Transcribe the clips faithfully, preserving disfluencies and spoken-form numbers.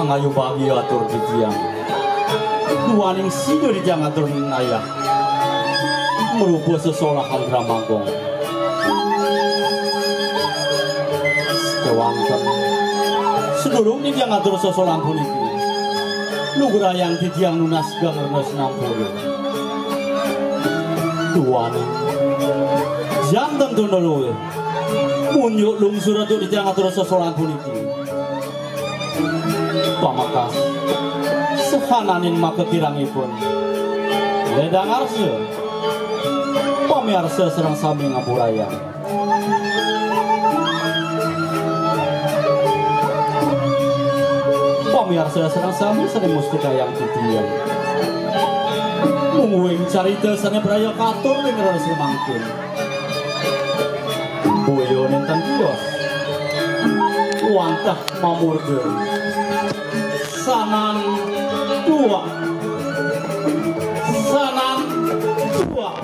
Ayo bagi atur titiang. Duaning sida titiang atur ayah. Merupa sesolahan Drama Gong. Kewanten. Sedurung titiang atur sesolahan puniki, lugrayang titiang nunas geng rena sinampura. Duaning. Janten tunda luwih. Munjuk lungsur atur titiang atur sesolahan puniki. Pamekas, sahananing maka kirangipun. Ledang arsa, pamiarsa sareng sami ngapurayang. Pamiarsa sareng sami sane mustikayang titiang. Mungguing carita sane praya katur ring reresi mangkin. Boya nenten tiwas. Wantah mamurda. Sanan tuak. Sanan tuak.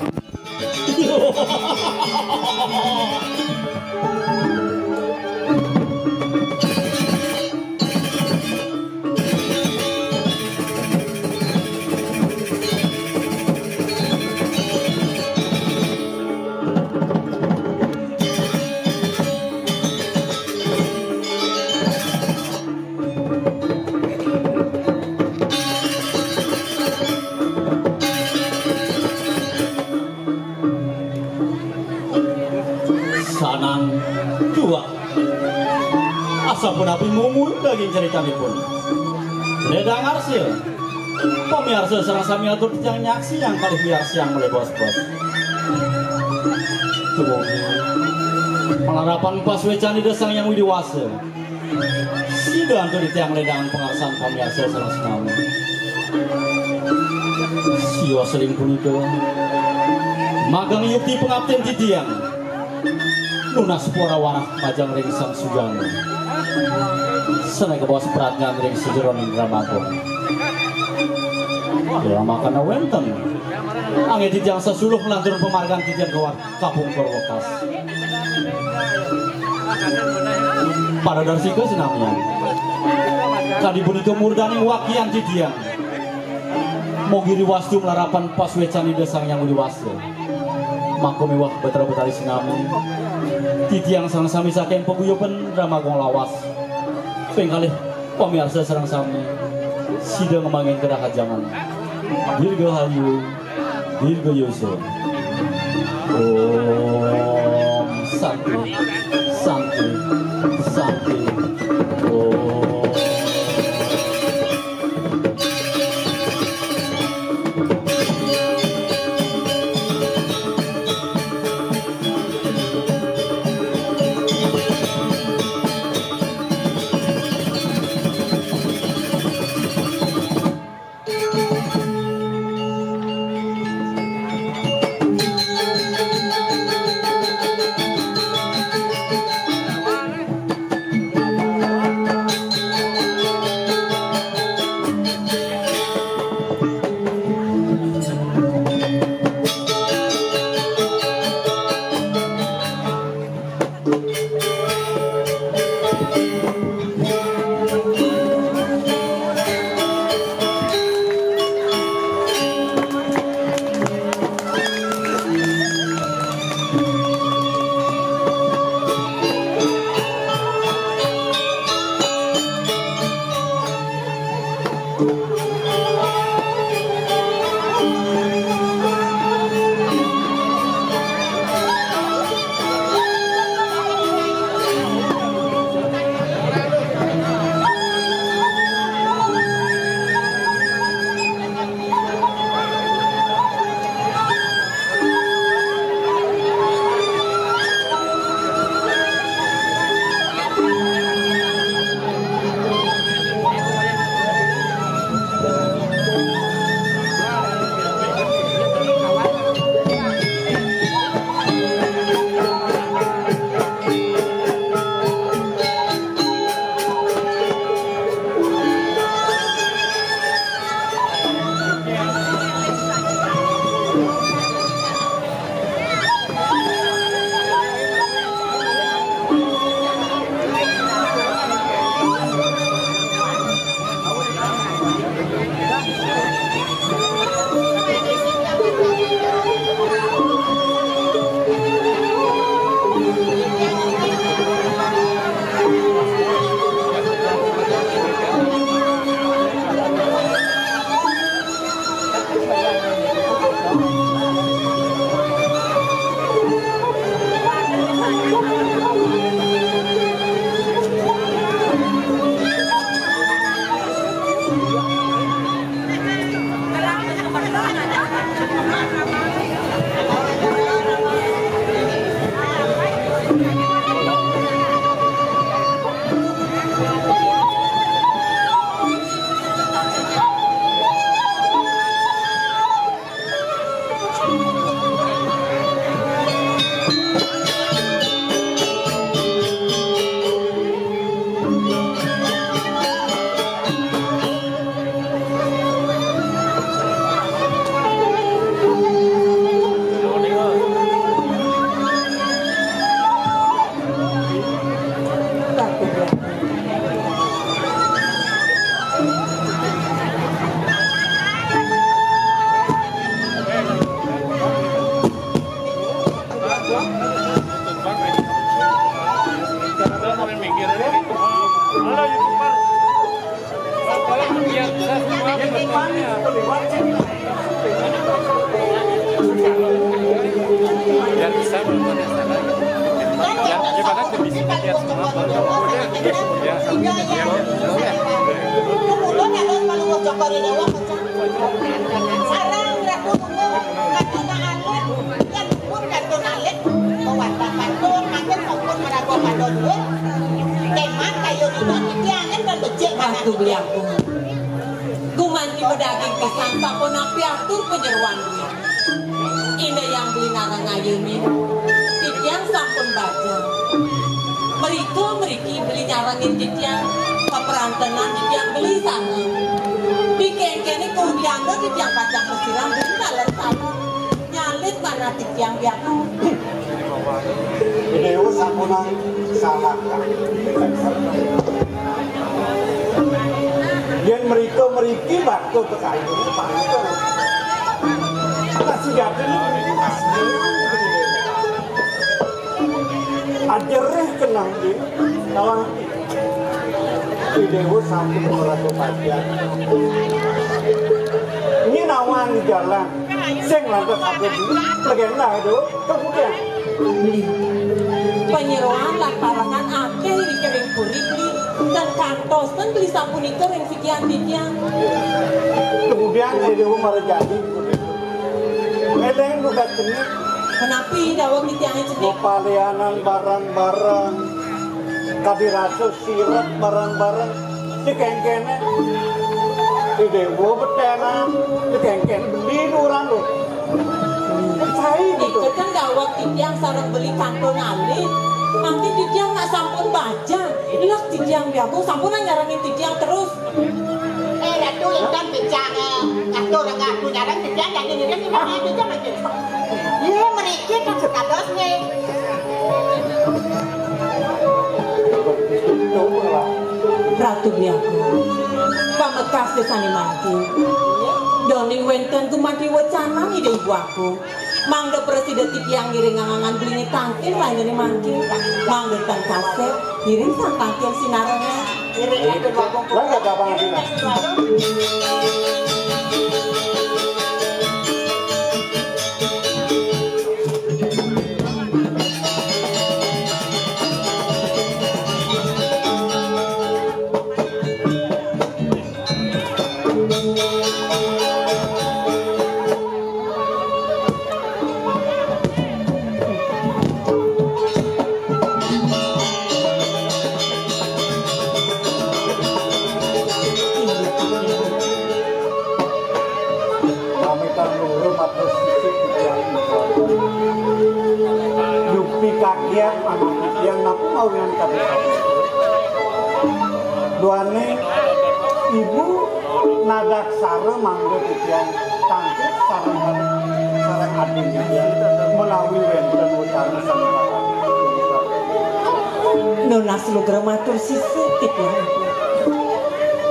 Sanan tuak. Asapunapi mumur daging caritanipun. Ledang arsa. Pamiarsa sareng sami atur titiang nyaksiang kalih miarsiang malih bos-bos. Dumugi malarapan pasuecan Ida Sang Hyang Widi Wasa. Sida antuk titiang ledang pangarsan pamiarsa sareng sami. Sios ring punika. Magang yukti pangaptin titiang. Nunas pora warah majeng ring Sang Sujana. Sane kabaos pradnyan ring sajeroning Drama Gong. Lamakana wenten. Angge titiang sasuluh nglanturang pamargan titiang kawat kapungkur wekas. Paradarsika sinamian. Kadi punika murdaning wakian titiang. Mugi riwastu malarapan pasuecan Ida Sang Hyang Widi Wasa. Maka miwah Betara Betari sinami. Titiang sareng sami saking paguyuban Drama Gong lawas. Ping kalih pamiarsa sareng sami. Sida ngemangin kedah ajangan. Dirgahayu, dirgayusa. Om Santi, Santi, Santi. Om. Biar bisa menonton yang sana. Ya, ya, bahkan bisa lihat semua. Ya, ya. Sareng Ratu Gunung, Katuna Alit, yang pun Katuna Alit, bawa Katun, makin sampun meraga Katun, Gun. Teman kayu dina titiangan dan becik Ratu beliangku. Gumanti medaging pisan sapunapi atur panyeroan duit. Inggih Hyang Beli Narang Ayuning, titiang sampun bajang. Mrika mriki beli nyarengin titiang, paperantenan titiang beli sareng. Dikénkéné kudiana titiang pacang masiram beli taler sareng. Nyalit manah titiang biaku. Déwa sampun salah. Yén mrika mriki bakal kekayuné pantes. Nah, sujatiné mriki asli. Ajerih kenang di nawang. Déwa sampun maraga pajak. Ini nawang di jalan. Sing lantas aku di legenda itu kemudian. Beli. Panyeroan lan parengan akéh ring kering puri, Beli. Dan kantosan Beli sapunika ring sikian titiang. Kemudian Déwa mara jadi. Eleng duka cenik. Kenapi daweg titiangé cenik? Pepalianan bareng-bareng. Kadi rasa sirep bareng-bareng. Dikénkéné. Di Déwa betenan. Dikénkéné beli nuran lho. Sai gitu. Nika kan daweg titiang sareng beli kantun alit. Mangkin titiang nak sampun bajang. Lek titiang biaku sampun nyarengin titiang terus. Eh, Ratu, ingkang bicara, eh, Ratu, Ratu, Ratu, nyarang bicara, jadi ngirim, ngirim, ngirim, ngirim, ngirim. Iya, mriki kan sekados nih. Ratu Biaku, pamekas desane mangkin. Doning wenten gumanti wecanan Ida Ibu aku. Mangda prasida titiang ngiring angangan beliné tangkil rainane mangkin. Mangda tan kasep ngiring sang tangkil sinarengé. Ngiring atur bagong. Lah, nggak gampang sih, Mas. Pamitan luhur matur sisik titiang. Yukti kakian anak titiang napi mawinan kabéh. Duaning ibu nadaksara mangda titiang tangkil sareng, sareng adin titiang menawi wénten wecana sané. Nunas lugra matur sisik titiang.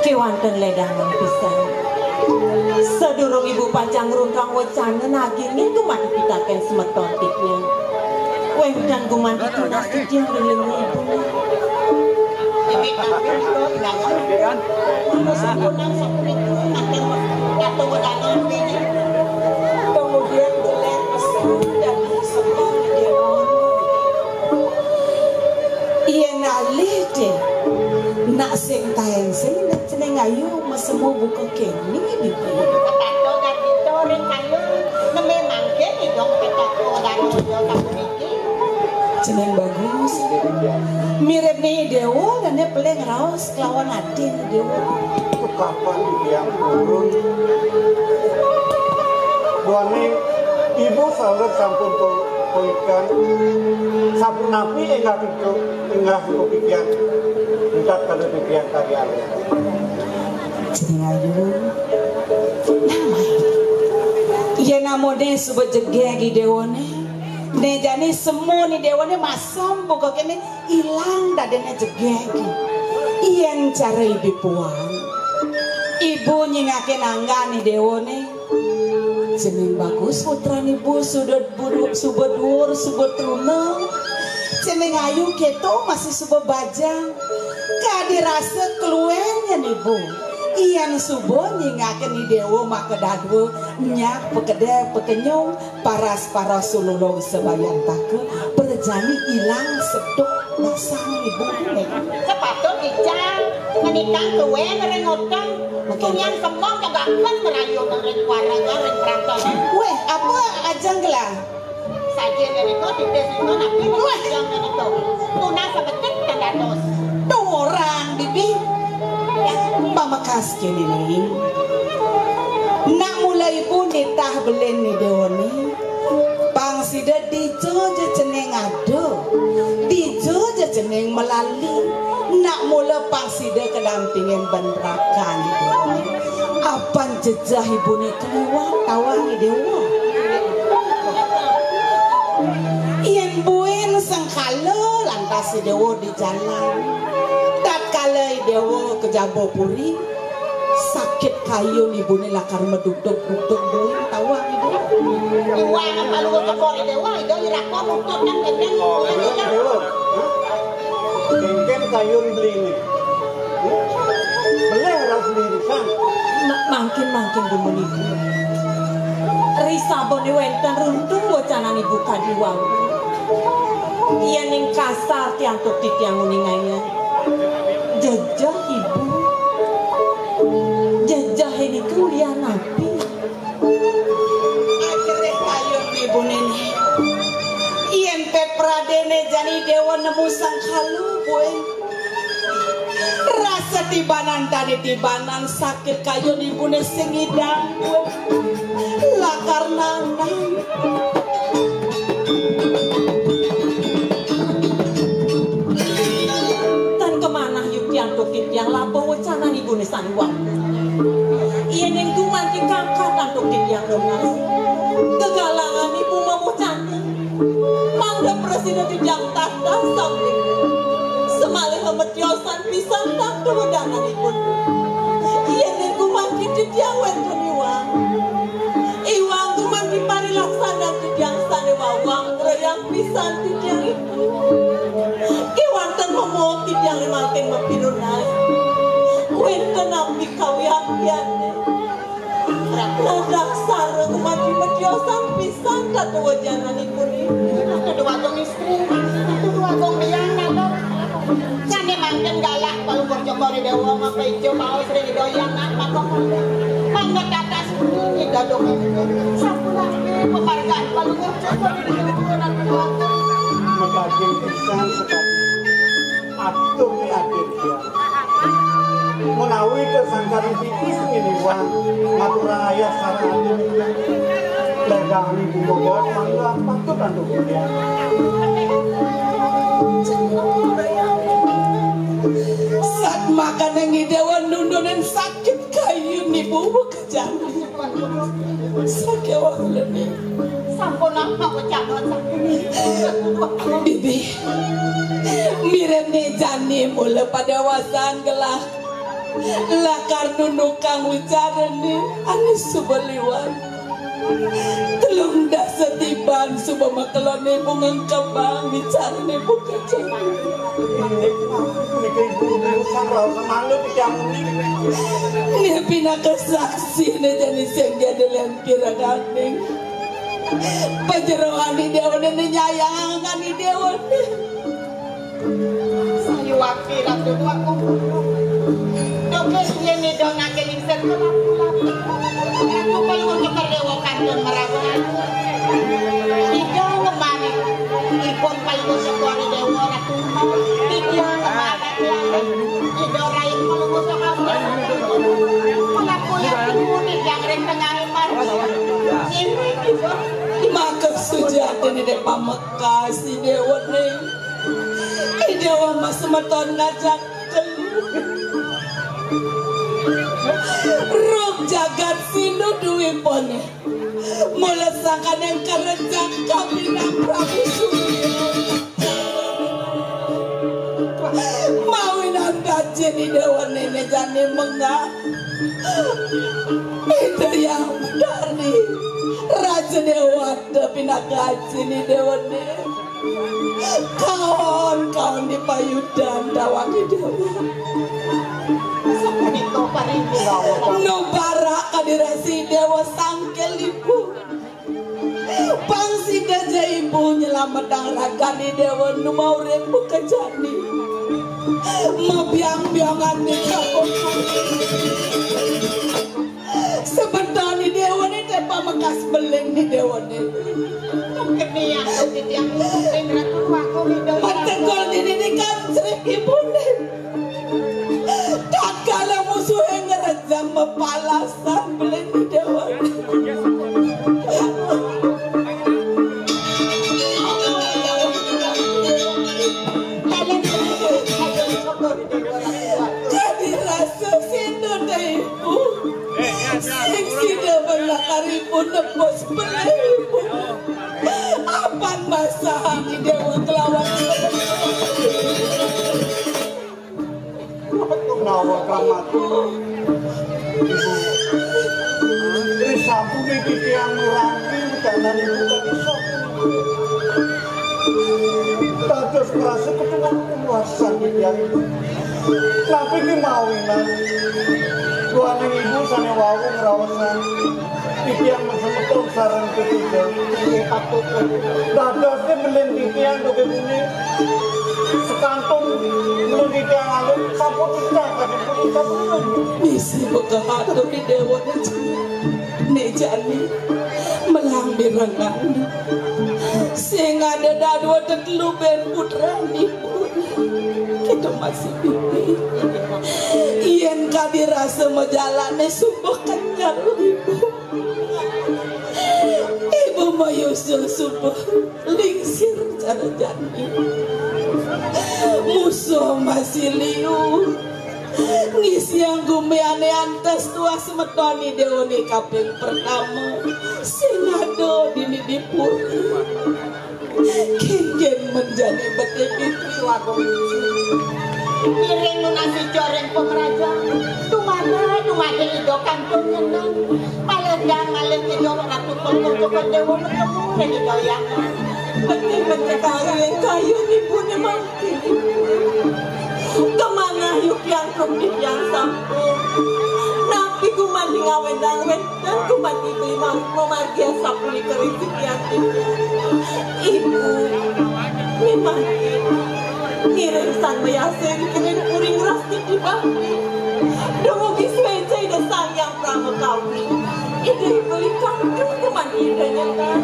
Kéwanten ledangan pisan. Sadurung ibu pacang ngruntang wecana nagingin gumanti pitaken semeton titiang. Wénten gumanti tunas titiang ring ibu. Kemudian gelar pesan dari seorang dewan. Yén alih dé, nak sing taén sing nak jeneng ayu mesemu buka kéné, Bibi. Ketato gagito ring kayu, neme mangkin idong ketato darojo sapuniki. Jeneng bagus. Mirip ni Déwa, dene pelih ngraos kelawan adin Déwa. Kapan titiang purun? Duaning ibu saler sampun pu-, puikan. Sapunapi enggah itu, enggah itu titiang. Enggak kada titiang kari alih. Jeneng ayu. Nah, mai. Yén amoné suba jegég i déwané, né jani semu ni déwané masam buka kéné ilang dadiné jegég. Yén cara ibi puang, ibu nyingakin anggan i déwané. Jeneng bagus putran ibu suba buru, suba duur, suba truna. Jeneng ayu kéto masih suba bajang. Kadi rasa kluén yén ibu. Yén suba nyingakin i déwa maka dadua nyak pakedék pakenyung paras-paras sululung sabayantaka prajani ilang seduk dasang ibu né. Sepatut icang ngenikang kluén ring uteng. Oké. Punyan kembang tegaken merayu ring warang ring perantauan. Wéh, apa ajeng gelah? Saja menika titis menika napi wajang menika. Tunas sabetik ten dados. Turang, Bibi. Pamekas kéné, Ning. Nak mula ibu nitah belin ni déwané. Pang sida dija ja cening ada. Dija ja cening melali. Nak mula pang sida kadampingin benerakan i déwa. Apan jejeh ibuné kaliwat tawang i déwa. Yén buin sengkala lantas i déwa di jalan. Tatkala i déwa ka jaba puri, sakit kayun ibuné lakar madugdug-dugdug buin tawang i déwa. Iwang palu tekor i déwa, ida iraka mutut nang gendeng. Déwa. Hah? Kéngkén kayun beliné. Belih ras lirisan. Ma-, mangkin-mangkin dumun ibu. Risabané wénten runtung wecanan ibu kadi wau. Yéning kasar tiantuk titiang nguningayang. Jejeh ibu. Jejeh nika ulian napi? Ajerih kayun ibuné né. Yén pepradéné jani déwa nemu sengkala, buin. Rasa tibanan tadi tibanan sakit kayun ibuné sing ngidang, buin. Lakar nanang. Tan kamanah yukti antuk titiang labuh wecanan ibuné sané wau. Yéning gumanti kangkat antuk titiang nunas. Gegalangan ibu mamuh cantik. Mangda prasida titiang tatas sami. Samaliha matiosan pisan tantu wedananipun. Yéning gumanti titiang wénten iwang. Iwang gumanti parilaksanan titiang sané wau, wang rayang pisan titiang ibu. Kéwanten homo titiang mangkin mapinunas. Wénten napi kawiaktiané? Daksara gumanti matiosan pisan tata wejananipun. Ratu Déwa Agung istri, Ratu Déwa Agung biang, Ratu. Sané mangkin galah Palungguh Cokor I Déwa mapaica baos ring Ida Hyang Nat Makapala. Mangda tatas bumi Ida Dong. Sapunapi pamargan Palungguh Cokor I Déwa, Ratu Déwa Agung? Madaging pisan sakadi atur ni aditya. Menawi kasangkan pipis nginiwang, ngaturang ayah sareng adin. Legang ibu bobot mangga patut antuk kuliah. Sat makaning Ida Wan nundunin sakit kayun ibu bekejang. Sakéwala né. Sampun apa wecanan sampun? Bibi, mireng né jani mula padewasan gelah. Lakar nundukang wicarané ané suba liwat. Telung dasa tiban suba makelon ibu ngengkebang wicarané ibu kecil. Punika ibu urusan raos mangga titiang uning. Né pinaka saksiné jani sing jadi lempir aganing. Pajeroan Ida Déwa né nyayangan Ida Déwa né. Sayuwakti Ratu Déwa Agung. Dugas yén Ida naké lingsir ka laku-laku. Ratu Palungguh Cokor I Déwa kantun maraga. Ida ngemanik ipun Palungguh Cokor I Déwa Ratu. Ida ngemanik Ida rain Palungguh Cokor I Déwa. Laku-laku ibu titiang ring tengahing margi. Inggih, Ida. Maka sujatiné dek pamekas Ida Déwa né. Ida Déwa mas semeton ngajak. Jagat sinuduipun. Mula sangkaning karejang kabinang Prabu Surya. Mawinan kaji ni Dewa Nene jani mengah. Ida yang dari Raja Dewata pinaka kaji ni Dewa Nene. Kaon-kaon di payudan dawang Dewa. Sapunika paringgih. Nubarak kadirasi Dewa sangkil ibu. Pang sida ja ibu nyelametang ragane Dewa nu maurip buka jani. Mabiang-biangan di kampung. Sebentar ni Dewa ni tepa mekas beling ni Dewa ni. Kenian titiang mungkin ratu aku ni Dewa. Mentegol dini ni kan sering ibu ni. Tatkala musuhe ngerejang mepalasan beling ni Dewa. Kadi rasa sida daibu. Sing sida belakaripun nebus belibu. Apan masahani Dewa kelawan. Nawa keramat. Ibu. Ri sampun iki tiang mirangi kanan ibu kami sampun. Dados merasa ketuan kuasa tiang ibu. Tapi ki mawinan. Tuaning ibu sane wau ngraosan. Titiang mesemeton sareng ketiga. Inggih patut. Dadosne melen titiang duke bumi. Sekantun melen titiang alun sampun pecah kadi punika. Misi beka atur di dewa ne jani. Ne jani melang mirengan. Sing ada dadua tetelu ben putrane. Kita masih pipi. Yen kadi rasa majalane sumpah kenyal ibu. Ibu mayusul sumpah lingsir cara jani. Musuh masih liu. Ngisiang gumiane antes tuah semetoni dewa ni kaping pertama. Sing ada dini di puri. Kengken menjadi bete pipi wagung. Ngiring nunasi joring pemeraja. Tumana, tumade ido kantun nyeneng. Maledang malih ido ratu tunggu cukup dewa ketemu ring ido yang. Bete bete kari kayu ibu ne mangkin. Kemana yuk yang kemit yang sampun. Napi kumanding awen-awen. Dan kumat ibu mau memargi sapunika rezeki ati. Ibu, memang ngiring sang mayase ngiring puring rasti di bakti. Dumugi sueca Ida Sang Yang Pramakawi. Ida beli kangkung kumat Ida nyentak.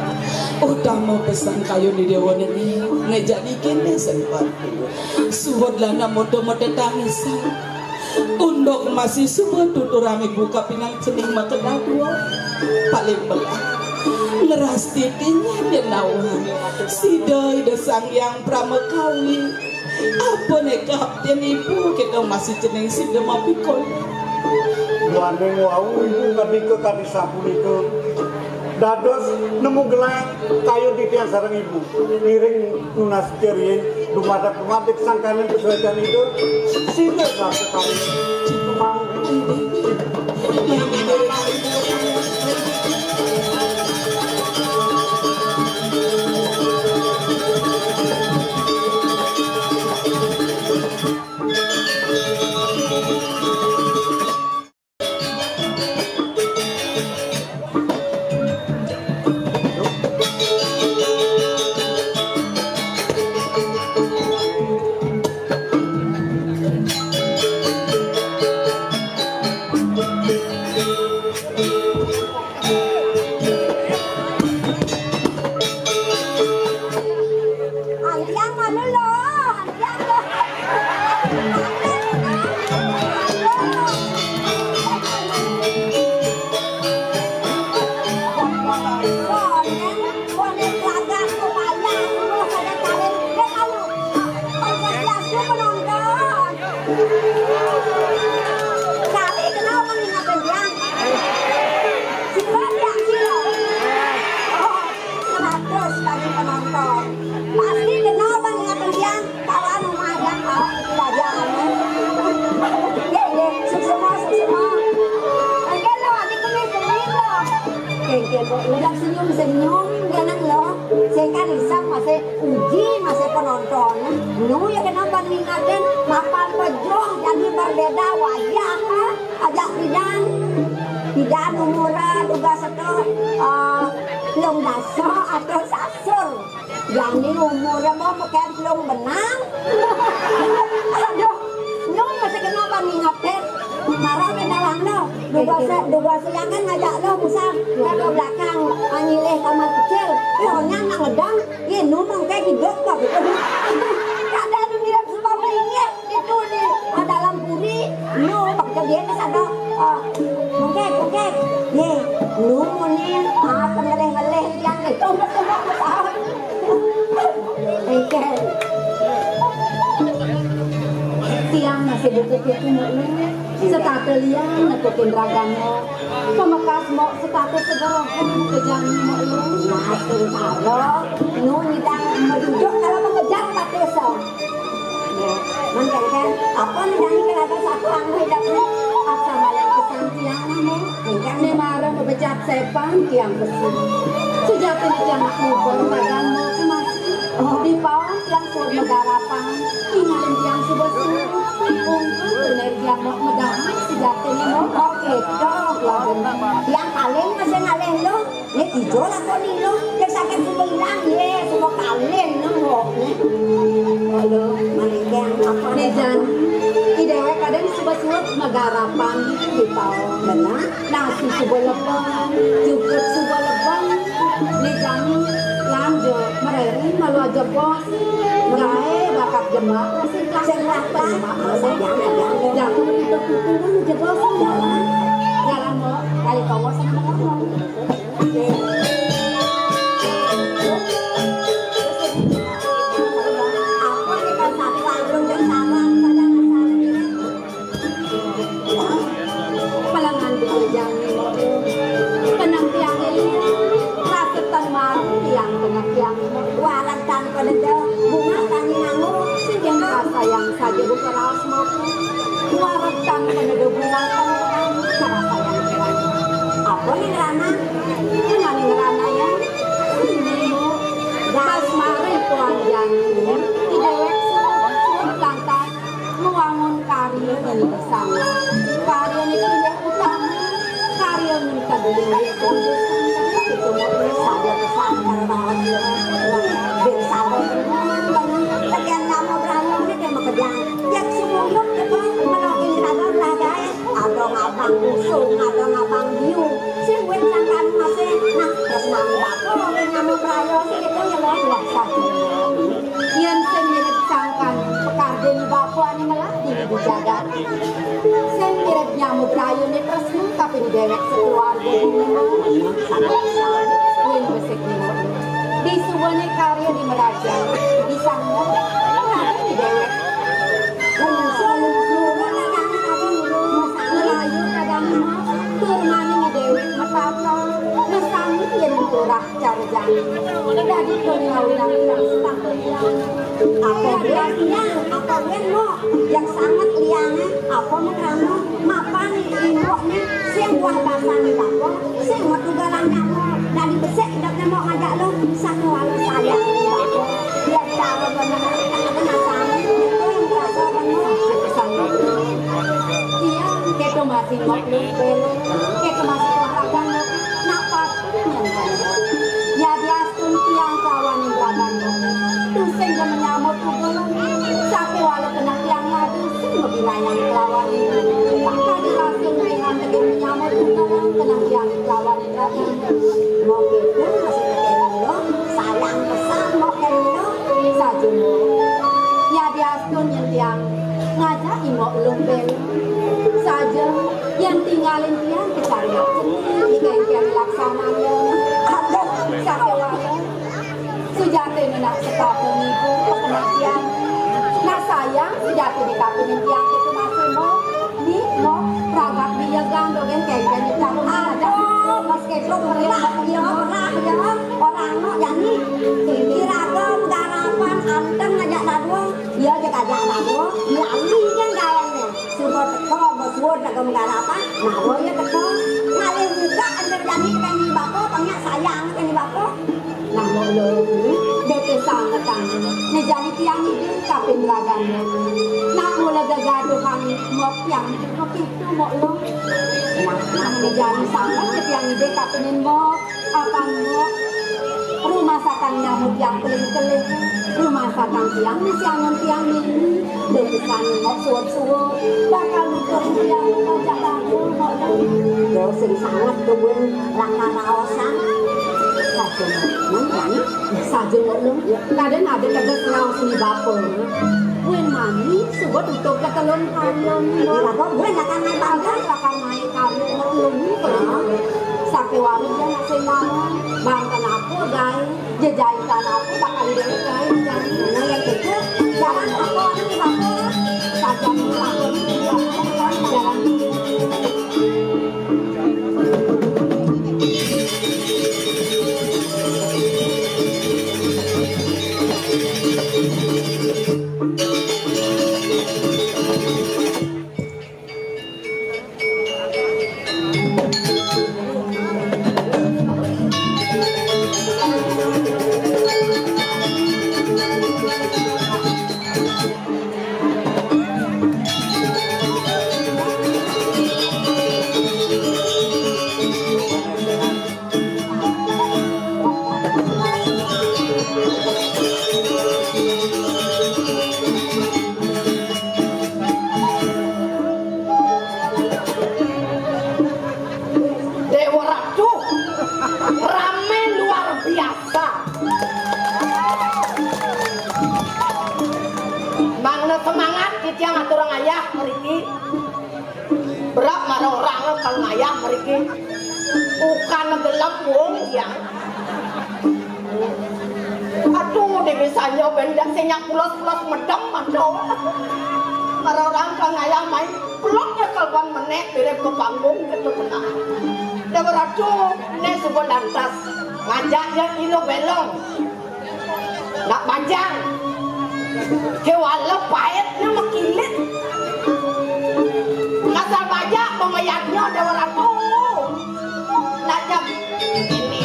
Utama pesan kayu di dewa nini. Ngejadi kene sempat. Suhud lana moto-moto tangisan. Unduk masih suba tuturang ibu kapinang cening maka dadua. Paling belah ngeras titinya denawa. Sida Ida Sang Yang Pramakawi. Apa nekap yen ibu kita masih cening sida mapikul. Duaning wau ibu ngendika kadi sapunika. Dados nemu gelang kayu titiang sareng ibu. Ngiring nunas keriyen dumadak dumadik sangkaning kesuecan Ida. Sida rasa kami. Antiang anu lo, antiang lo. Udah senyum-senyum, jangan lo. Sing kan isap masih uji, masih penonton. Nu ya kena ban ngingatin, mapan pejuang, jadi berbeda wajah, ha? Ajak pidan. Pidan umurnya juga setel, eh, belum daso atau sasur. Jani umurnya mau pakai belum benang. Aduh, nyong masih kena ban ngingetin. Marah kena wang lo. Dua se-, dua siangan ngajak lo, misal, ke belakang, ngilih kamar kecil. Eh, orangnya anak ngedang. Ye, nu mangke hidup kok gitu. Kada ada mirip sebab ini. Itu di, ah, dalam puri, nu, waktu dia ke sana, ah, mungkin, mungkin, ye, nu, muni, ah, pengeleh-ngeleh, yang itu, betul, betul, betul. Oke. Tiang masih butuh itu, Mak Lu. Setata liang nekutin ragam, Mak. Pemekas, Mak, setata segera, Mak, kejang, Mak Lu. Nah, sementara, nu, nyidang, menunjuk kalau mengejar, tak bisa. Mangkengken, apa nih jani kena satu anu hidupnya? Apa banyak pesan tiang, Mama? Mangkeng. Nih marah bebecat sepan tiang pesan. Sejati nih tiang kubur badan mau cemas. Oh. Di pawang tiang sur megarapan. Ingalin tiang suba suruh. Ungkul tuner tiang mau medahan sejati nih mau. Oke, dong. Tiang paling masih ngalih lo. Nek ijo lah kok nino, nek sakit suka hilang, ye, suka kawin, nembok, nek. Halo, manikeng, apa? Nek jan, i dewek kadang suka suwet magarapan di taun. Benar. Nasi suka lebang, cukup suka lebang. Nek jan, lanjut, mereri, malu aja bos. Gae, bakat jemak, masih kelas. Sing kelas, kelas. Jemak, masih. Jangan, jangan. Jangan, itu, itu, itu, aja bos. Jangan. Jalan, mau, kali kawasan, mau ngomong. Palangan dulu jangan. Tenang tiang ini, rasa tenang tiang, tenang tiang. Walau tanpa denda, bunga tani nanggu, sing rasa yang saja buka raos mau. Waratan penedo bulan, karasa yang kira. Apa nih ngerana? Nani ngerana ya? Ini, Bu. Gas mari tuan jani. Di dewek suruh lantas mewangun karya ini bersama. Karya ini punya utama. Karya ini kedua. Itu, Bu. Saja pesan kalau banget. Ben sabar. Tekan kamu berani, ini kayak mau kerjaan. Yak sumuyup teka menoking ragam lah, guys. Adong abang busung, adong abang biu. Sing wit sangkan masih, nah, terus nami bako, nami prayo, sing itu ya, wah, wah, satu. Yen sing mirip sangkan, pekarde ni bako ane melah di, di jagat. Sing mirip nyamuk rayu ni terus, tapi di dewek sekeluarga di rumah. Win besik ni. Di suwane karya di meraja, di sanggup, karya di dewek. Melayu kadang tur maning dewek metata, ngesami yen turah cara jani. Dadi konyol yang tidak sepatutnya. Apa bedanya? Apa wen mo? Yang sangat liane, apa mekrano? Mapan imbokne sing buah basane bako, sing metu galang nyamo. Dadi besek dapne mo ngajak lo, satu walu sayang bako. Biar cara bener, tak ada nasane, itu yang terasa bener. Iya, kita masih mau belo, kita masih olahraga, nak patuh yang banyak. Ya, dia Tiang kelawan indraganda. Tusing ke menyambut kubur. Satu walau kena tiang ngadu, sing bebilayang kelawan ini. Tadi hasil meringan tegin menyambut kubur, kena tiang kelawan indraganda. Mau gitu, masih tegin dulu. Sayang pesan, mau kayak dulu. Saja mau. Ya diastun yang tiang ngajak imok lumpel. Saja yang tinggalin tiang kecari. Ikan-ikan laksananya. Ada satu walau. Sujati nak sepatu niku pengajian. Nah sayang sujati di kampung tiang itu masih mau di mau ragak di yegang dogen kengkeng di kampung ada. Aduh, meskipun pernah ya pernah ya orang no jani kira-kira garapan anteng ngajak dadua. Iya, cek aja lah, Bu. Iya, ini kan gawane. Suka teko, bos, suka teko menggarapan. Nah, Bu, iya teko. Ngalih buka, antar jani kita ini bako, tengah Tiang Ida kaping ragané. Nak mula gegaduhan mok tiang Ida kéto mok Luh. Nah, nah, jani sanget ké tiang Ida kapingin mok, apan mok rumah sakang nyamut tiang kelih-kelih. Rumah sakang tiang misi angon tiang nini. Dadi sane mok suwut-suwut. Bakal nutur tiang ngajak rangkul mok Luh. Yo sing sanget tuwin lakar raosan. Saja mok Luh. Saja mok Luh. Kadén ada teges ngaos ni bapa. Buin mani suba tutup ketelun kalian. Ira kok buin akan naik tangga. Akan naik kalian ngetelun. Sakewali dia nak sing bangun. Bang kenapa, Gai? Jejahitan aku bakal dewek, Gai. Nah, yang itu, jalan apa, ini apa? Saja mok Luh. Jalan. Dewa Ratu, rame luar biasa. Mangda semangat titiang aturang ayah mriki. Berat marang orang kal ngayah mriki. Bukan gelem wong tiang. Aduh, Dewi Sanyo bendak sing nyak pulos-pulos medem, aduh. Marang orang kal ngayah main pelok ya kalban menek mirip ke panggung gitu kena. Dewa Ratu, ne suba lantas ngajak ya ilo belong. Nak bajang. Kewala paetnya makilit. Kasar bajak pemayatnya Dewa Ratu. Nak jam ini.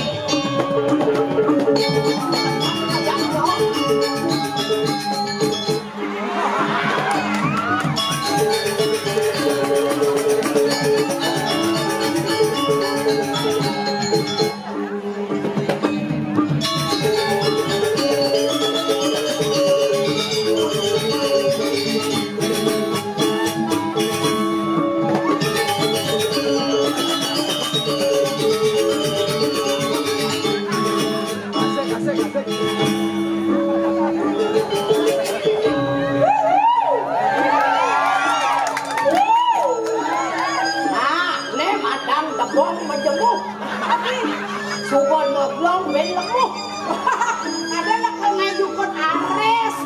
Nah, ne madan tebong majemuk. Suba ngeblong ben lemuh. Ada nak kena jukut ares.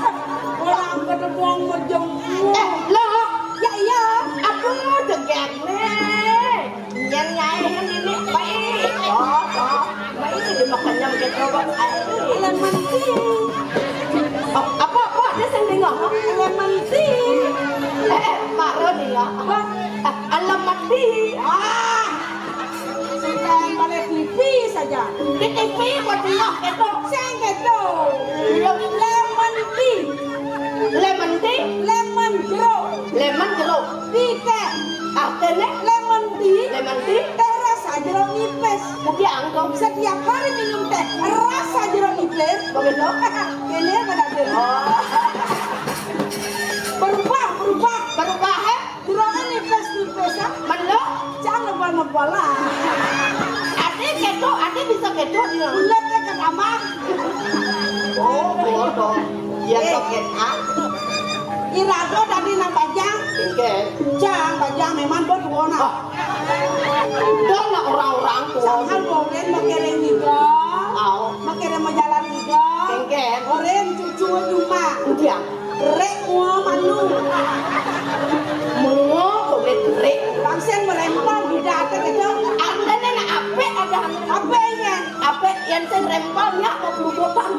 Orang kedebong majemuk. Eh, lo. Ya iya. Aku mau degek ne. Yang lain ini baik. Oh, oh. Baik, dimakan yang kita buat air. Lemon tea. Oh, apa, apa? Ada sing dengar? Lemon tea. Eh, eh, marah dia. Apa? Eh, lemon tea. Ah, sudah pada T V saja. Di T V buat dia, itu. Sing itu. Lemon tea. Lemon tea? Lemon jeruk. Lemon jeruk. Tea teh. Artinya? Lemon tea. Lemon tea. Teh rasa jeruk nipis. Jadi angkong. Setiap hari minum teh rasa jeruk nipis. Begitu? Ini pada jeruk. Oh. Berubah, berubah. Berubah, eh? Juragan nipis-nipis, ah. Melo? Jangan lupa-lupa lah. Ade keto, ade bisa keto dia. Bulat ke tambah. Oh, bodoh. Iya, eh, toket, ah. Irado tadi nang bajang. Oke. Jang, bajang memang bertuona. Oh. Dong nak orang-orang tua. Sangat boren makereng juga. Au. Makereng majalan juga. Kengken. Boren cucu cuma. Iya. Rek mua malu. Mua kulit rek. Bangsen merempang tidak ada gitu. Anda ni nak apa ada? Apa ini? Apa yang saya rempang ya mau peludotan?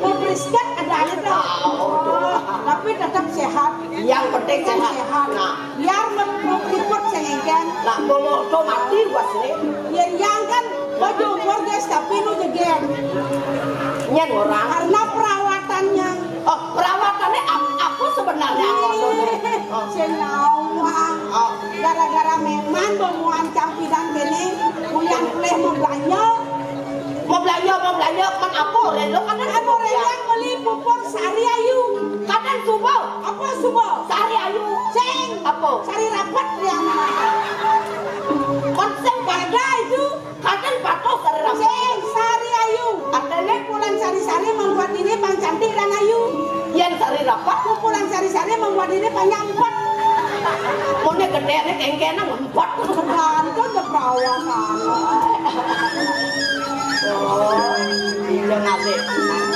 Mau beriskat ada aja dah. Oh, tapi tetap sehat. Yang penting sehat. Sehat. Nah. Biar mau ikut sengengken. Nak mau mati wasre. Yang kan baju keluarga tapi nu jegen. Nyen orang. Karena perawatannya. Benarnya ngono to. Oh. Sing nawang. Oh. Gara-gara Mémén bemuan cang pidan kéné, uyan pelih mau belanja. Mau belanja, mau belanja, men apa, Ren? Lo kadén anu, subuh Ren, ya? Yang beli pupur sari ayu. Kadén subuh. Apa subuh? Sari ayu. Sing. Apa? Sari rapet ya. Kon sing pada itu. Kadén patuh sari rapet. Sing, sari ayu. Artinya pukulan sari-sari membuat diri pang cantik dan ayu. Yén sari rapet? Pukulan sari-sari membuat diri pang nyampet. Mune gedéné kéngkéné ngempet. Kebantu, keperawasan. Oh, iya ngasih.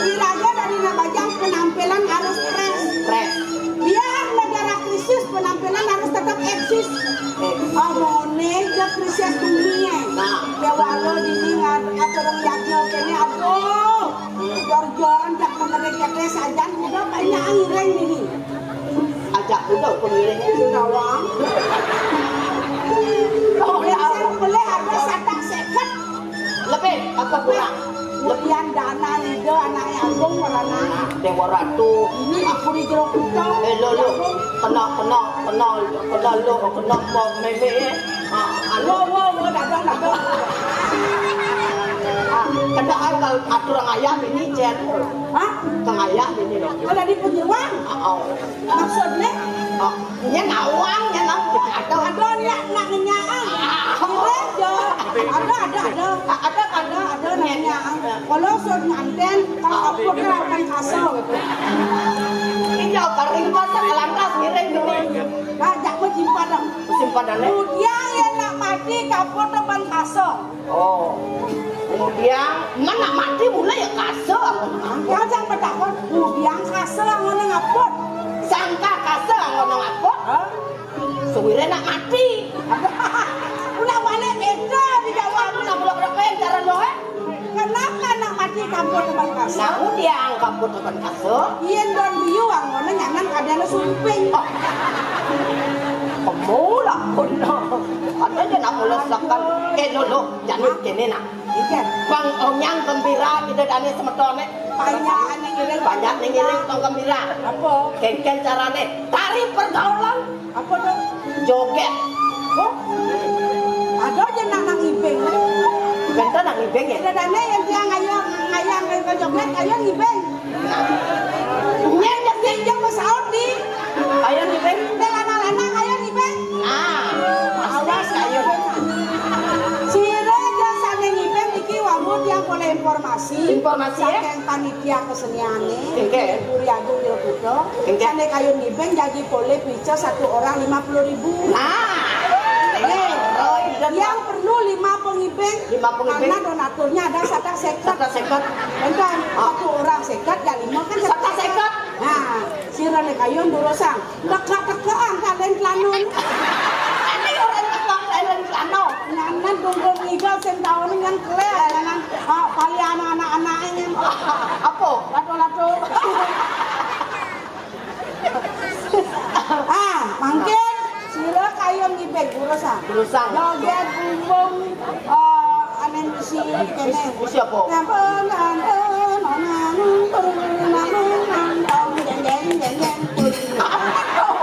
Kira-kira dari Nak Bajang penampilan harus fresh. Fresh. Biar negara krisis, penampilan harus tetap eksis. Eh. Amoné jek krisis dunia. Nah. Ya walau dini ngat-, atur yadnya kéné, aduh. Jor-joran jak penerik kété sajan udah banyak ngiring dini. Ajak udah pengiring itu nawang. Oh, ya. Biasa boleh ada satak seket. Lebih apa kurang? Kemudian dana ida anaknya agung warana. Dewa Ratu. Ini aku di jeruk pecah. Eh, lo, lo. Kena, kena, kena, kena lo, kena pok mémé. Ah, alo, wo, wo, dadang, dadang. Ah, kena ai kalau atur ayah ini, Jen. Hah? Kang ayah ini loh. Kalau di Penyuang? Ah, oh. Maksudnya? Oh, ini nawang, ya, nang. Ada, ada, ya, nak ngenyang. Ah. Kira aja. Ada, ada, ada. Ah, ada, ada, ada, nanya. Kalau suruh nganten, kalau aku kena akan kasar. Ini jauh, kering, masa kelantas, miring, miring. Nah, jak mau simpan dong. Simpan dong, eh. Kemudian, ya, nak mati, kapur depan kasar. Oh. Kemudian, men nak mati mulai ya kasar. Angkal sing petakon, kemudian kasar ngono ngaput. Sangka kasar ngono ngaput. Hah? Suwire nak mati. Ulah balik beda di Jawa. Aku nak mulak-mulak cara lo, eh? Kenapa nak mati kampung depan kasar? Nah, kemudian kampung depan kasar. Yen don biu anggone nyanan kadene sumping. Oh. Kamu lah, kono. Ada aja nak mulai sekan. Eh, lo, lo, jangan kene nak. Iya. Bang Onyang gembira, kita dane semetone. Banyak ane ngiring. Banyak ning ngiring tong gembira. Apa? Kengken carane. Tari pergaulan. Apa to? Joget. Oh. Ada aja nak nang ibing. Benten nang ibing ya? Kita dane yang dia ngayang, ngayang, ngayang joget, ayo ngibing. Nyén nyén jeng pesaut di. Ayo ngibing. Teh lanang-lanang ayo ngibing. Nah, awas ayo. Sira aja sane ngibing iki wau tiang oleh informasi. Informasi, ya? Saking panitia keseniane. Nggih. Puri Agung Jero Kuda. Nggih. Sane kayun ngibing jadi boleh pica satu orang lima puluh ribu. Nah. Nih, yang perlu lima pengibing. Lima pengibing. Karena donaturnya ada satak seket. Satak seket. Kan, ah, satu orang seket, ya lima kan satak seket. Nah, sira nek kayun durusang. Teka-tekaan kalen tlanun. Ini orang teka kalen tlanun. Nyanan tunggu ngigal sing taun ngan kele, nyanan, ah, pali anak-anak ini. Apa? Lato-lato. Ah, mangkin sira kayun ngibing durusang. Durusang. Joget bumbung, eh, anen misi kene. Misi apa? Ngampun, ngampun, ngampun, ngampun, jeng, jeng, jeng, jeng. Apa tuh?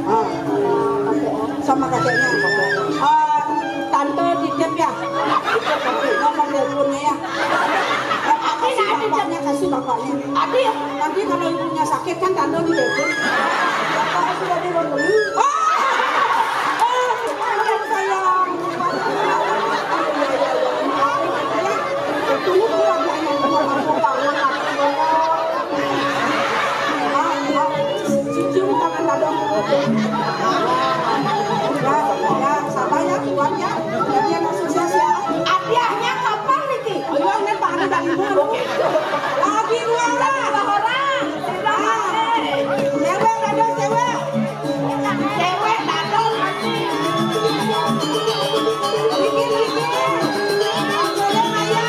Ah, sama kakeknya. Ah, tante titip ya. Nomor teleponnya ya. Eh, kasih bapaknya, kasih bapaknya. Adi, nanti kalau ibunya sakit kan tante di telepon. Bapak sudah di rumah. Ah! Eh, sayang. Tunggu keluarganya. Cium tangan dadong. Ya, ya, sabar ya, kuat ya. Jadi yang sukses ya. Hadiahnya kapan niki? Ayo, ini Pak Andi dari mana? Lagi dua orang. Dua orang. Cewek, ada cewek. Cewek, dadong. Bikin, bikin. Boleh, Maya.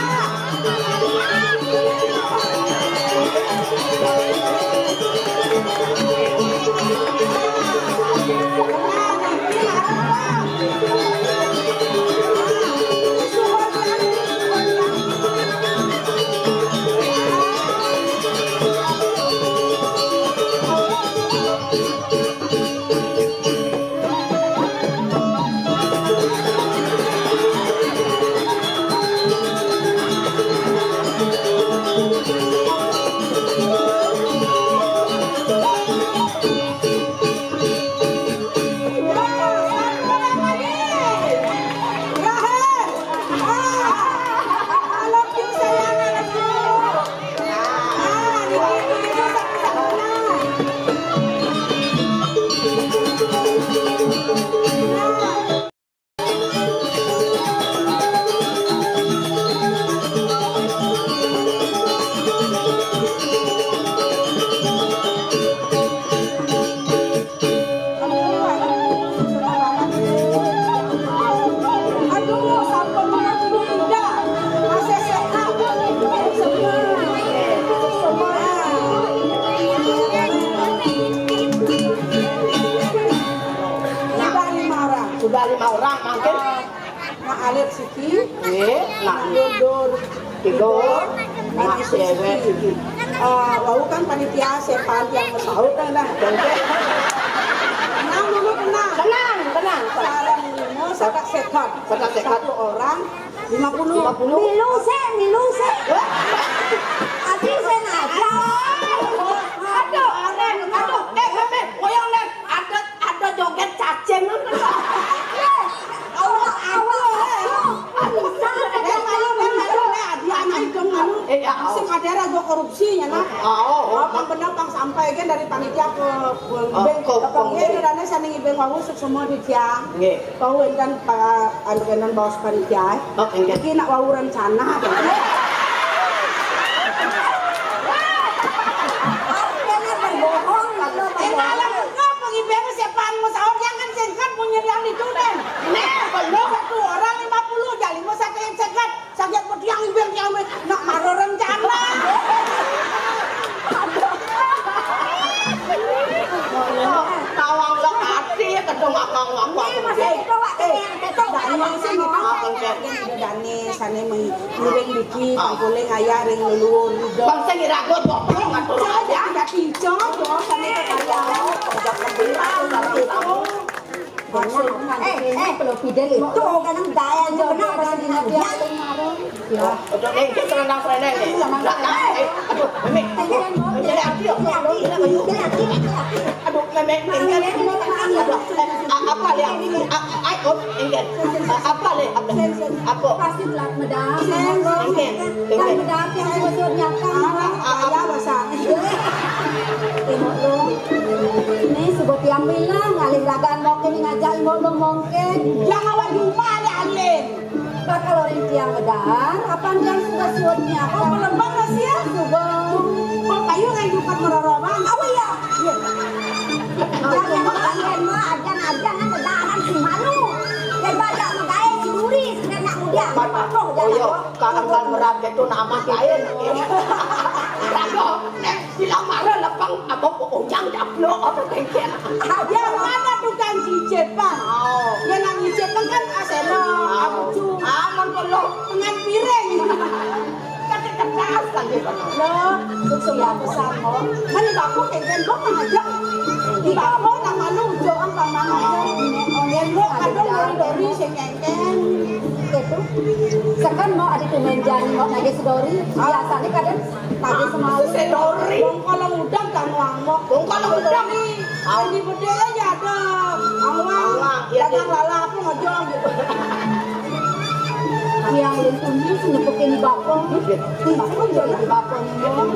Sudah lima orang, mungkin. Nah, Alif Siti. Eh, nah, Dur, Dur, tiga. Nah, cewek. Eh, wau kan panitia sepan yang sahur kan dah. Tenang dulu, tenang. Tenang, tenang. Salah lima, sakat sekat. Sakat sekat. Satu orang, lima puluh. Lima puluh. Milu se, milu se. Ati se ngaja. Aduh, aduh, eh, eh, eh, koyong, eh. Ada, ada joget cacing. Allah, Allah. Aduh, salah. Eh, malu, eh, malu, eh, adi anak itu malu. Eh, ya, sing ada raga korupsinya, nah. Oh, oh, oh. Apa benar, Bang, sampai kan dari panitia ke, ke, oh, ke, ke, ke, dia, dan saya nih, Bang, wau semua di tiang. Nggih. Wau enten, Pak, anu, enten baos panitia, eh. Oh, nggih. Iki nak wau rencana, kan? Artinya berbohong, kalau eh, berbohong. Malah kok pengibadah sepan mau sahur, jangan singkat punya yang itu, Den. Nih, belum satu orang lima puluh, jadi mau satu yang singkat. Sakit pediang ibing, ibing, nak mara rencana. Tawang lek ati ya, kadang ngakang-ngakang. Ini masih itu, Wak, eh, yang itu. Dani sing itu. Ah, oke. Dani sane meng-, ngiring diki, ah, tangkule ngayah ring leluhur Ridho. Bangsa ngira gua goblok, aduh. Jangan aja. Tidak cincong, bos, sane kekayaan. Jangan. Eh, eh, kalau Fidel itu kadang daya aja, kenapa sih dia? Ya. Aduh, eh, dia serendang-serendang, eh. Serendang-serendang. Eh, aduh, Meme. Aduh, Meme, aduh, aduh, aduh. Aduh, Meme, Meme, aduh, eh, a-, apa ya? A-, a-, ayo, Meme. A-, apa le? Apa? Apa? Pasti telat medar. Meme. Telat medar, yang sudah nyatam. A-, a-, apa? Tengok lu. Ini sebut yang bilang, ngalih ragaan mungkin ngajak ibu lu mungkin. Yang awak rumah ada alih. Bakal orang tiang medar, apa yang sudah suatnya? Oh, pelembang masih ya? Sudah. Kok kayu nggak ikat merorobang? Apa ya? Iya. Jangan kalian mah, ajan-ajan kan medaran si malu. Dan baca medae si duri, sebenarnya muda. Patuh, oh, jangan iya, kok. Kaangkan berat itu nama lain. Raga, eh, bilang marah lepang, apa kok ujang jablok, apa bengkel. Yang mana tukang cicip, Pak? Oh. Yang nang cicip kan asena, oh, abucu. Aman kok lo, dengan piring. Kata keras lagi, Pak. Lo, susu ya pesan, lo. Kan di bako, kengken, lo ngajak. Di bako, nama lu, Mau ada tumen jani mau nagih sedori. Biasanya kadang nagih semalam. Sedori. Wong kalau udah kan wong mau. Wong kalau udah nih. Ini bedé aja ada. Awang. Awang, iya, dagang iya. Lalap lu ngojol gitu. Yang lu tunjuk sih nepukin di bapong. Iya. Di bapong jadi di bapong.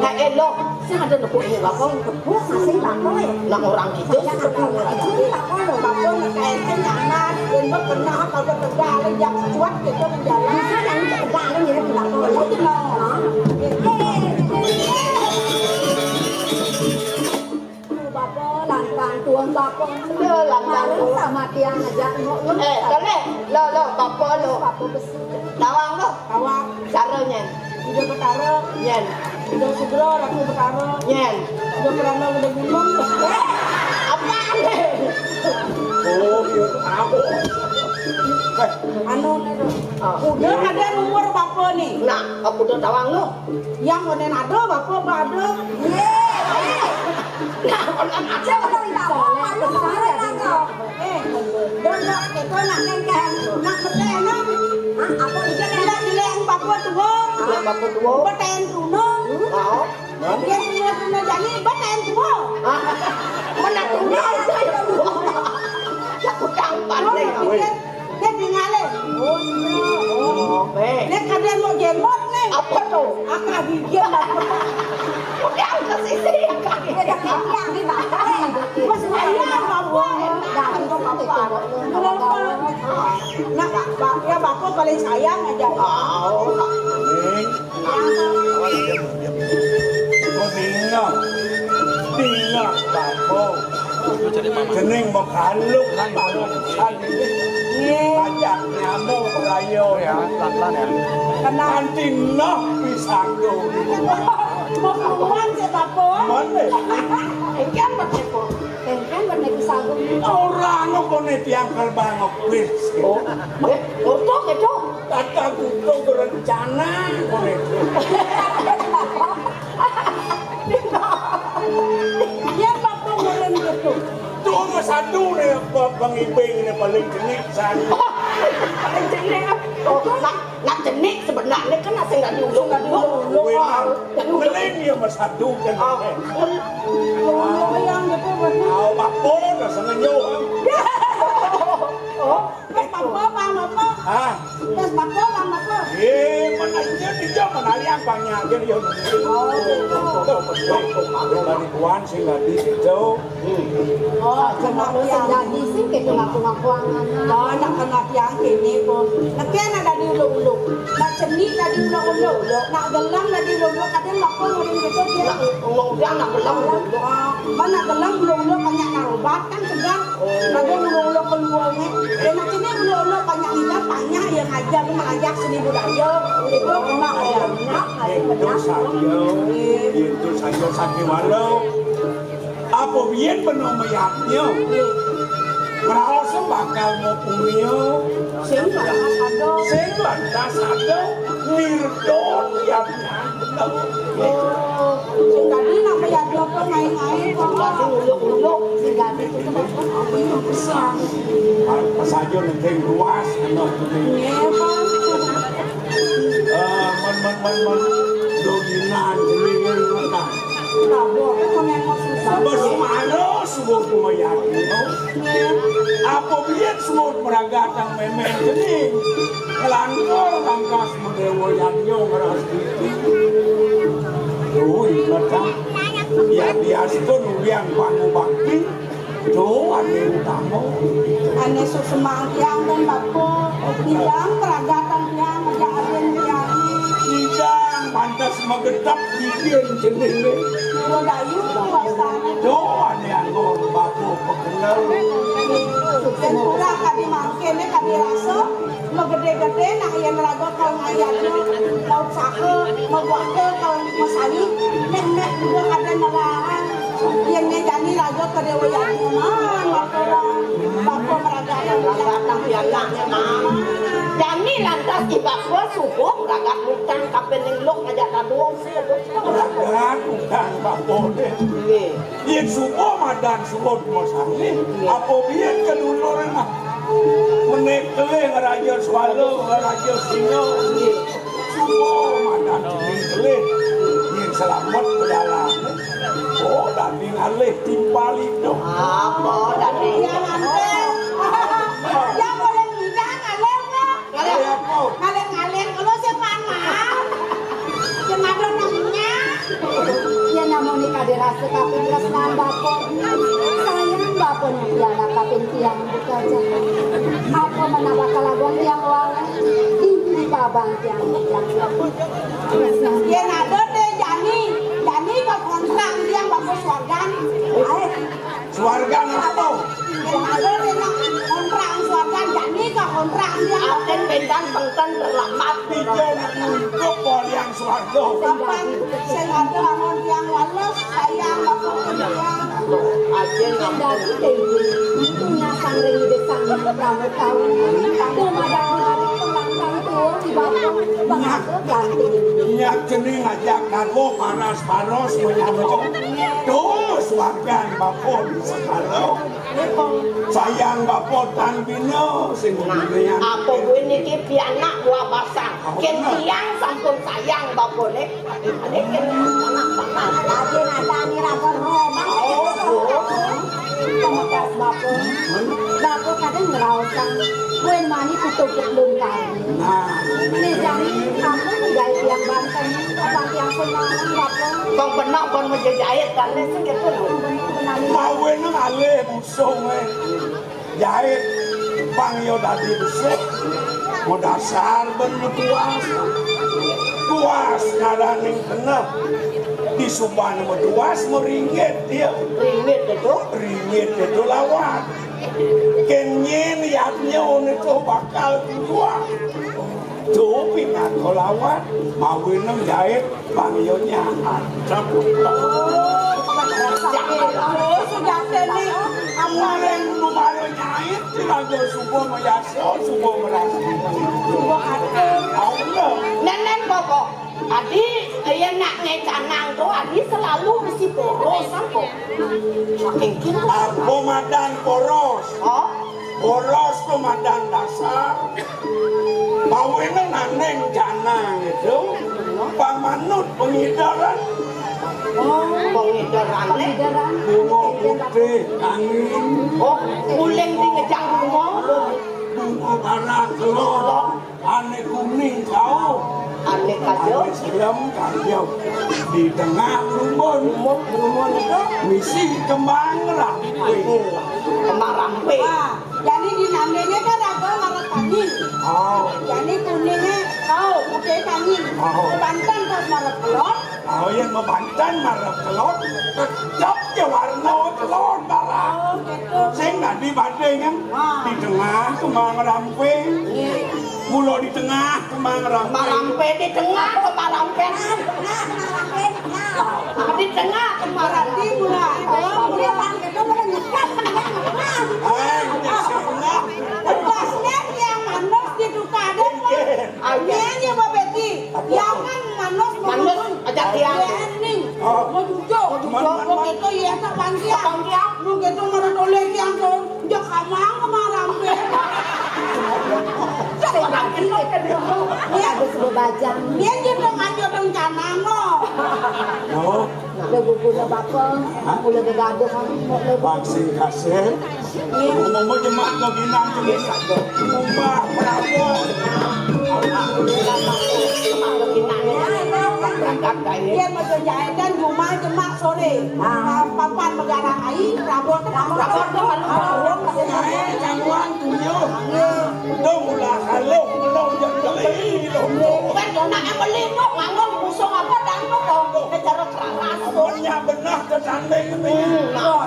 Nah, eh, lo. Sing ada nepukin di bapong. Nepukin masih bapong ya? Nah, orang gitu. Ya, ada orang gitu. Bapong lo, bapong kayak nyaman. Ini pernah kalau tegal, yang kuat gitu menjalan. Bisa yang tegal, jadi di bapong. Itu no. Hah? Eh, eh, eh, eh. Bapa lantang tuan bapa. Lantang malu tuan. Sama tiang aja ngok lu. Eh, toleh. Lo, lo, bapa lo. Bapa besi. Tawang lo. Tawang. Cara nyen. Ida Betara. Nyen. Ida Sugro, Ratu Betara. Nyen. Ida Peranda, Ida Gunung. Apa ni? Oh, iya, tahu. Eh. Anu ni tu. Ah. Udah ada umur bapa ni. Nah, aku dah tawang lo. Yang mana ada bapa apa ada? Ye. Nah, orang ada. Siapa tahu tak apa, mana kemarin aku. Eh, dah nak, kita nak kengkeng, nak betul nak. Hah, apa dia? Bila bila yang bapa tua. Bila bapa tua. Betul tu no. Tahu. Dia semua kena jadi betul tua. Hah? Mana tua? Saya tua. Aku tampan ni. Dia tinggal eh. Oh, eh. Dia kadang mau jemot ni. Apa tu? Akak gigit lah. Udah ke sisi akak. Dia dah kaki ni tak boleh. Mas ayah bawa. Dah itu apa? Kenapa? Nak, bak, ya, bapa paling sayang aja. Oh, nak. Kau tinggal, tinggal bapa. Jeneng makaluk banget pisan iki. Nggih. Ajak nyambung raya. Ya, pelan-pelan ya. Kenal. Kanthi noh pisan lho. Mau keluar sih, Bapak. Mana? Engke apa, Bapak? Engke apa nek pisan? Ora ngono kene tiang kalbang wis. Oh, eh, orto kedo. Tata kutu berencana kene. Iya, Bapak, meren gitu. Tuh, Mas Adu nih, Bang Ibing ini paling jenik, San. Paling jenik. Oh, nak, nak jenik sebenarnya kan asing dari ulung. Dari ulung. Wih, ah, ngeling ya, Mas Adu kan. Ah, yang gitu, benar. Ah, Bapak, rasa ngenyuh. Oh. Wis bapa, Bang, bapa? Hah? Wis bapa, Bang, bapa? Eh, mana iya, iya, mana liang, Bang, ya, iya, iya. Oh, gitu. Tuh, tuh, tuh, tuh, dari tuan sing dadi situ. Oh, kena sing dadi sing gitu ngaku-ngaku angan. Oh, nak kena tiang kene, Po. Nek ana dadi uluk-uluk. Nak cenik dadi uluk-uluk. Nak gelang dadi uluk-uluk, kadang bapa nguring gitu, dia. Nak ngomong dia nak gelang uluk-uluk. Oh, mana gelang uluk-uluk banyak narobat kan segar. Lagu ulo-ulo keluar ni. Kena sini ulo-ulo banyak lidah, banyak yang ajar, mengajak seni budaya. Itu kena orang. Itu saja. Itu saja saja walau. Apa biyen beno mayatnya? Merasa bakal mau punya. Sing lantas ada. Sing lantas ada. Mirdon ya. Oh, sing tadi nak bayar dua puluh main-main, Pak. Sing tadi uluk-uluk, sing tadi itu tempat apa yang besar. Pas aja nenteng ruas, kena tu ni. Iya, Pak. Eh, man, man, man, man. Doginan, jelingan, makan. Tahu, aku memang susah. Bas mana subuh kumayaki, no? Apa biyen semut meragatan memeng jening, ngelantur rangkas mendewa yadnya ngeras titi. Duh, inget, ah. Ya, biasa tu nuliang pangubakti. Duh, ane utama. Ane suksma tiang dan bapa. Tiang meragatan tiang, aja aden tiang. Tiang pantas magetap. Bikin jenenge. Pura Dayu, wasana. Doane anggon batu pekenel. Yen pura kadi mangkene kadi rasa, megede-gede nak yen raga kal ngayatno, laut saka, mebuake kal mesawi, nek-nek juga kada nelarang. Yen ne jani raga kedewa yadnya, man, bapa, bapa meragatan. Meragatan piagaknya, man. Jani lantas ibak gua subuh meragat lutang kape ning luk ngajak kadung. Ragan, bukan bapone. Nggih. Yen subuh madan suud masane, nggih, apa biyen kedulure mah? Menek kelih ngeraja swala, ngeraja singa. Nggih. Oh, madan cening kelih. Yén slamet pedalangan. Oh, dadi ngalih timpal itu. Apa dadi? Tiang ngalih. Ya boleh ngidah ngalih kok. Ngalih apa? Ngalih-ngalih kalau sing panas. Sing ada nanya. Ya namanya kadé rasa kaping tresnan bapak. Sayang bapak nyupianak kaping tiang buka jalan. Apa menapa kalagon tiang wang? Ini babang tiang buka jalan. Yén ada té jani, jani ka kontrakan tiang bapak swargan. Ae. Swargan apa? Yén ada té nak kontrakan swargan, jani ka kontrakan tiang. Aten bentan bengken terlambat. Ija nak nunjuk boliang swarga. Kapan sing ada angon tiang walus, sayang bapak tiang. Ajeng Kendali Dewi, punya sang ring ide sang yang kamu tahu. Tuh madang madang tulang kang tuh di batu, bangku ganti. Nyak cening ajak garwa paras-paros menyambung. Tuh, swargan bapa di segala. Sayang bapa tan bina sing. Nah, apa kuwi niki pianak buah basang. Ken tiang sampun sayang bapa nek. Nek ken anak basang. Lagi ngadani raga roh. Oh, oh. Pemekas bapa. Bapa kadang ngraosang. Kuwi mani putu ketlung kali. Nah, ini jani ampun gawe tiang banten. Apa tiang pun mau bapa. Kok benar pun menjejait kan sing gitu lho. Mau nang alih musuh, eh. Jait pang ya dadi besik. Madasar ben metuas. Tuas ngadaning keneh. Di suban metuas meringit dia. Ringit itu? Ringit itu lawat. Kenyin yatnya itu bakal keluar. Duh, pinaka lawan, mawi nang jait, pangiyonnya ancep. Oh, sujatene, amareng numara nyait, raga suba mayasa, suba merasa. Suba atur. Allah. Nenen koko, adi, yen nak ngecanang to, adi selalu mesti boros, apa? Saking kira. Apa madan boros? Oh? Boros to madan dasar. Pawene nanding janang itu pamanut pengidaran. Oh, pengidaran. Bunga putih angin. Oh, guling di ngejang bunga. Bunga barang kelor. Ane kuning kau. Ane kajo. Ane silem kajo. Di tengah rumun. Rumun, rumun itu. Misi kembang rampe. Kembang rampe. Wah. Jani di nandene kan ada warna tani. Oh. Jani kuningnya kau, putih tani. Oh. Banten kau marep kelor. Oh, yang mabanten marep kelor. Kejap ya warna kelor barang. Oh, gitu. Sing tadi banding kan. Wah. Di tengah kembang rampe. Iya. Mula di tengah kembang rampe. Kembang rampe di tengah kembang rampe. Nah, kembang rampe. Nah. Di tengah kembang rampe. Berarti mula. Oh, mula. Hai, ya Allah. Lepasnya yang manus di duka ada, Pak. Iya. Iya, Mbak Betty. Apa? Jangan manus. Manus, ajak dia. Iya, ning. Oh. Mau jujur. Mau jujur. Mau gitu, iya, tak bangkia. Bangkia. Mau gitu, menurut oleh yang tuh. Dia kamang kemarampe. Saya ngerti, ya, kan, Romo? Ya. Ada sebuah bajang. Dia gitu, kan, dia rencana, no. Oh. Ada gugur bapa. Hah? Udah bergaduh, kan, mau lebu. Bang sing kasih. Ngomong jemak ke binang ke desa. Umbah Prabu. Dia mau jahitan rumah jemak sore. Ah. Papan negara ai, Prabu. Prabu. Ai, jangguan tuyuh. Iya. Dong ulah kaluh, belum jam beli, dong. Kan nak beli, no, nganggo busung apa, dang, no, dong. Cara keras. Punya benah tetanding ini. Hmm, nah.